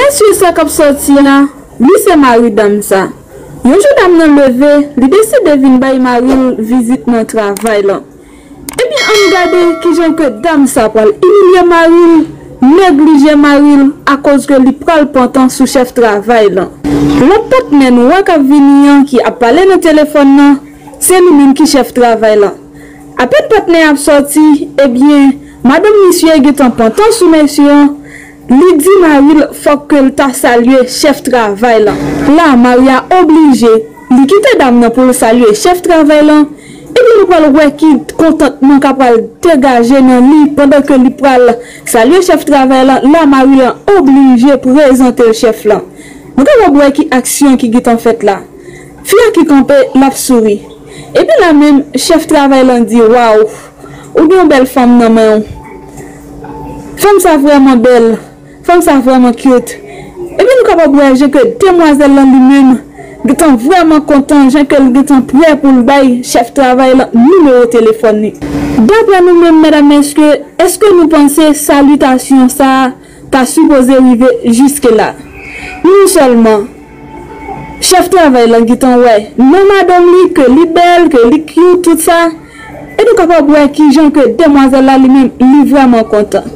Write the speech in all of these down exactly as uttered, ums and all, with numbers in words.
Mesye sa k ap sòti a, li se mari dam sa. Yon jou dam nan leve, li deside vin bay mari l vizit nan travay lan. Ebyen, ann gade kijan ke dam sa pral imilye mari l, neglije mari l, akoz ke li pral pantan sou chèf travay lan. Lòt patnè nou an k ap vini an ki ap pale nan telefòn nan, se li menm ki chèf travay lan. Apèn patnè ap sòti, ebyen, madanm misye gentan pantan sou mesye an, li di mari l fòk ke l ta salye chèf travay lan. La, mari a oblije, li kite dam nan pou l salye chèf travay lan, epi nou pral wè ki kontantman k ap pral degaje nan li pandan ke li pral salye chèf travay lan. La, mari an oblije prezante l chèf lan. Nou kapab wè ki aksyon ki gentan fèt la. Fi a ki kanpe, l ap souri. Epi la menm, chèf travay lan di, "Waw, ou gen yon bèl fanm nan men w. Fanm sa vrèman bèl. Fanm sa vrèman cute." Epi nou kapab wè jan ke demwazèl lan li menm gentan vrèman kontan, jan ke l gentan prè pou l bay chèf travay lan nimewo telefòn li. Daprè nou menm, medam, mesye, èske nou panse salitasyon sa a ta sipoze rive jiske la? Non sèlman chèf travay lan gentan wè nan madanm li ke li bèl, ke li cute, tout sa, e nou kapab wè kijan ke demwazèl la li menm li vrèman kontan.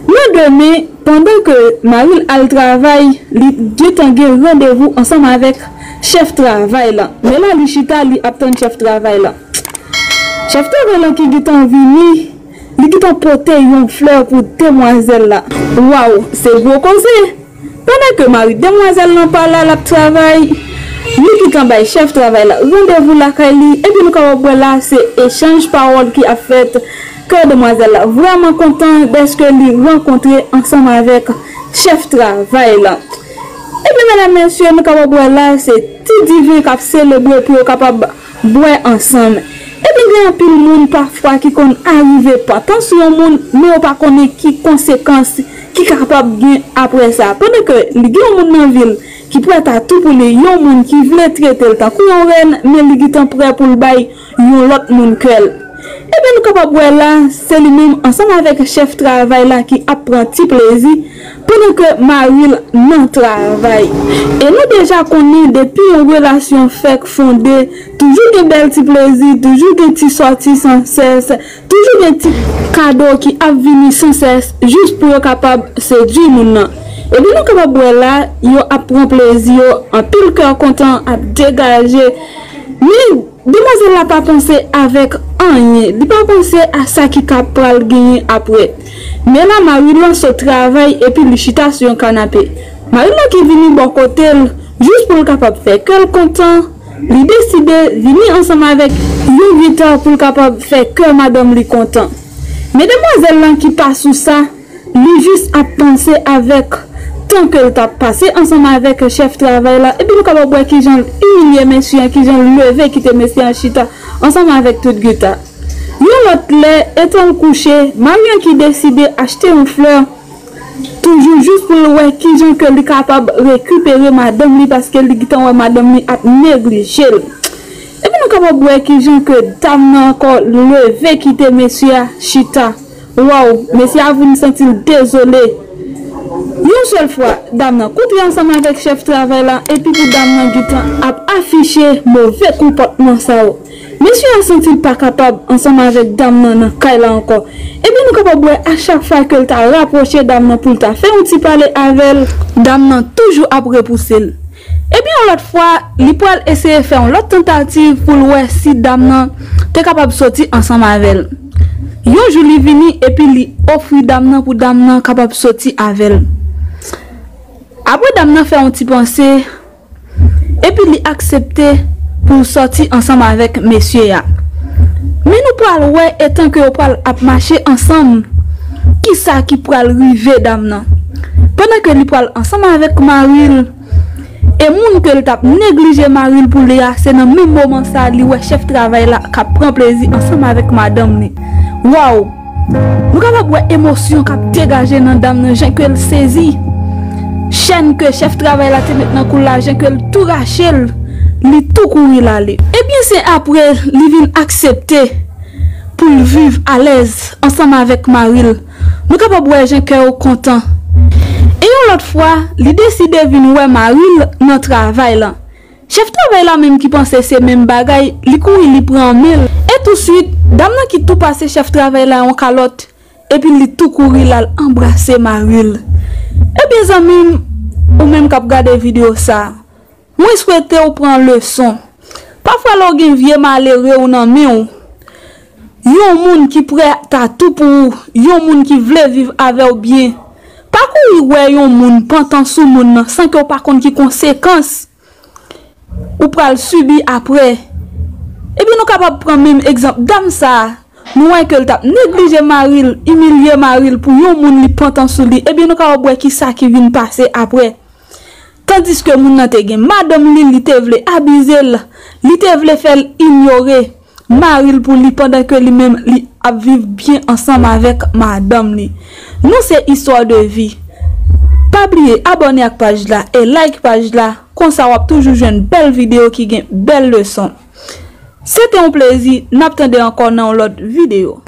Nan demen, pandan ke mari l al travay, li gentan gen randevou ansanm avèk chèf travay lan. Men la, li chita, li ap tann chèf travay lan. Chèf travay lan ki gentan vini, li gentan pote yon flè pou demwazèl la. Waw, se gwo koze! Pandan ke mari demwazèl lan pa la, l ap travay, li gentan bay chèf travay la randevou lakay li, epi nou kapab wè la, se echanj pawòl ki ap fèt, ke demwazèl la vrèman kontan dèske li rankontre ansanm avèk chèf travay lan. Epi, medam, mesye, nou kapab wè la, se ti diven k ap selebre pou yo kapab bwè ansanm. Epi gen anpil moun pafwa ki konn arive pantan sou yon moun, men yo pa konnen ki konsekans ki kapab gen apre sa. Pandan ke li gen yon moun nan vi l ki prèt a tou pou li, yon moun ki vle trete l tankou yon rèn, men li gentan prè pou l bay yon lòt moun kè l. Ebyen, nou kapab wè la, se li menm ansanm avèk chèf travay la ki ap pran ti plezi, pandan ke mari l nan travay. E nou deja konnen depi yon relasyon fèk fonde, toujou gen bèl ti plezi, toujou gen ti sòti sansès, toujou gen ti kado ki ap vini sansès, jis pou yo kapab sedui moun nan. Epi nou kapab wè la, yo ap pran plezi yo, anpil kè kontan ap degaje. Men, demwazèl la pa panse avèk anyen. Li pa panse a sa ki ka pral genyen apre. Men la, mari l lan sot travay epi li chita sou yon kanape. Mari l lan ki vini bò kote l, jis pou l kapab fè kè l kontan, li deside vini ansanm avèk yon gita pou l kapab fè kè madanm li kontan. Men demwazèl lan ki pa sou sa, li jis ap panse avèk tan ke l t ap pase ansanm avèk chèf travay la, epi nou kapab wè kijan l imilye mesye an, kijan l leve kite mesye an chita ansanm avèk tout gita. Yon lòt lè, etan l kouche, mari an ki deside achte yon flè, toujou jis pou l wè kijan ke li kapab rekipere madanm li, paske li gentan wè madanm li ap neglije l. Epi nou kapab wè kijan ke dam nan ankò leve kite mesye a chita. Waw, mesye a vin santi l dezole. Yon sèl fwa, dam nan kontre ansanm avèk chèf travay la, epi pou dam nan gentan ap afiche move konpòtman sa yo. Mesye a santi l pa kapab ansanm avèk dam nan nan kay la ankò. Epi nou kapab wè a chak fwa ke l ta rapwoche dam nan pou l ta fè yon ti pale avè l, dam nan toujou ap repouse l. Epi yon lòt fwa, li pral eseye fè yon lòt tantativ pou l wè si dam nan te kapab soti ansanm avè l. Yon jou li vini epi li ofri dam nan pou dam nan kapab soti avè l. Apre dam nan fè yon ti panse, epi li aksepte pou l sòti ansanm avèk mesye a. Men nou pral wè etan ke yo pral ap mache ansanm, kisa ki pral rive dam nan. Pandan ke li pral ansanm avèk mari l, e moun ke l t ap neglije mari l pou li a, se nan menm moman sa a li wè chèf travay la k ap pran plezi ansanm avèk madanm li. Waw! Nou kapab wè emosyon k ap degaje nan dam nan, jan ke l sezi. Chèn ke chèf travay la te met nan kou l la, jan ke l tou rache l, li tou kouri l ale. Ebyen, se apre li vin aksepte pou l viv alèz ansanm avèk mari l. Nou kapab wè jan kè yo kontan. E Yon lòt fwa, li deside vin wè mari l nan travay lan. Chèf travay la menm ki panse se menm bagay, li kouri li pran men l. E touswit, dam nan ki tou pase chèf travay la yon kalòt, epi li tou kouri l al anbrase mari l. Ebyen zanmi m, ou menm k ap gade videyo sa, mwen swete w pran leson. Pafwa lè w gen vye malere w nan men w, yon moun ki prè ta tou pou ou, yon moun ki vle viv avè w byen, pa kouri wè yon moun pantan sou moun nan san ke w pa konn ki konsekans ou pral sibi apre. Ebyen nou kapab pran menm egzanp dam sa a, nou wè ke l t ap neglije mari l, imilye mari l pou yon moun li pantan sou li. Ebyen nou kapab wè kisa ki vin pase apre. Tandiske moun nan te gen madanm li, li te vle abize l, li te vle fè l inyore mari l pou li pandan ke li menm li ap viv byen ansanm avèk madanm li. Nou se istwa de vi. Pa bliye abòne ak paj la e like paj la, konsa w ap toujou jwenn bèl videyo ki gen bèl leson. Se te yon plezi, n ap tande ankò nan yon lòt videyo.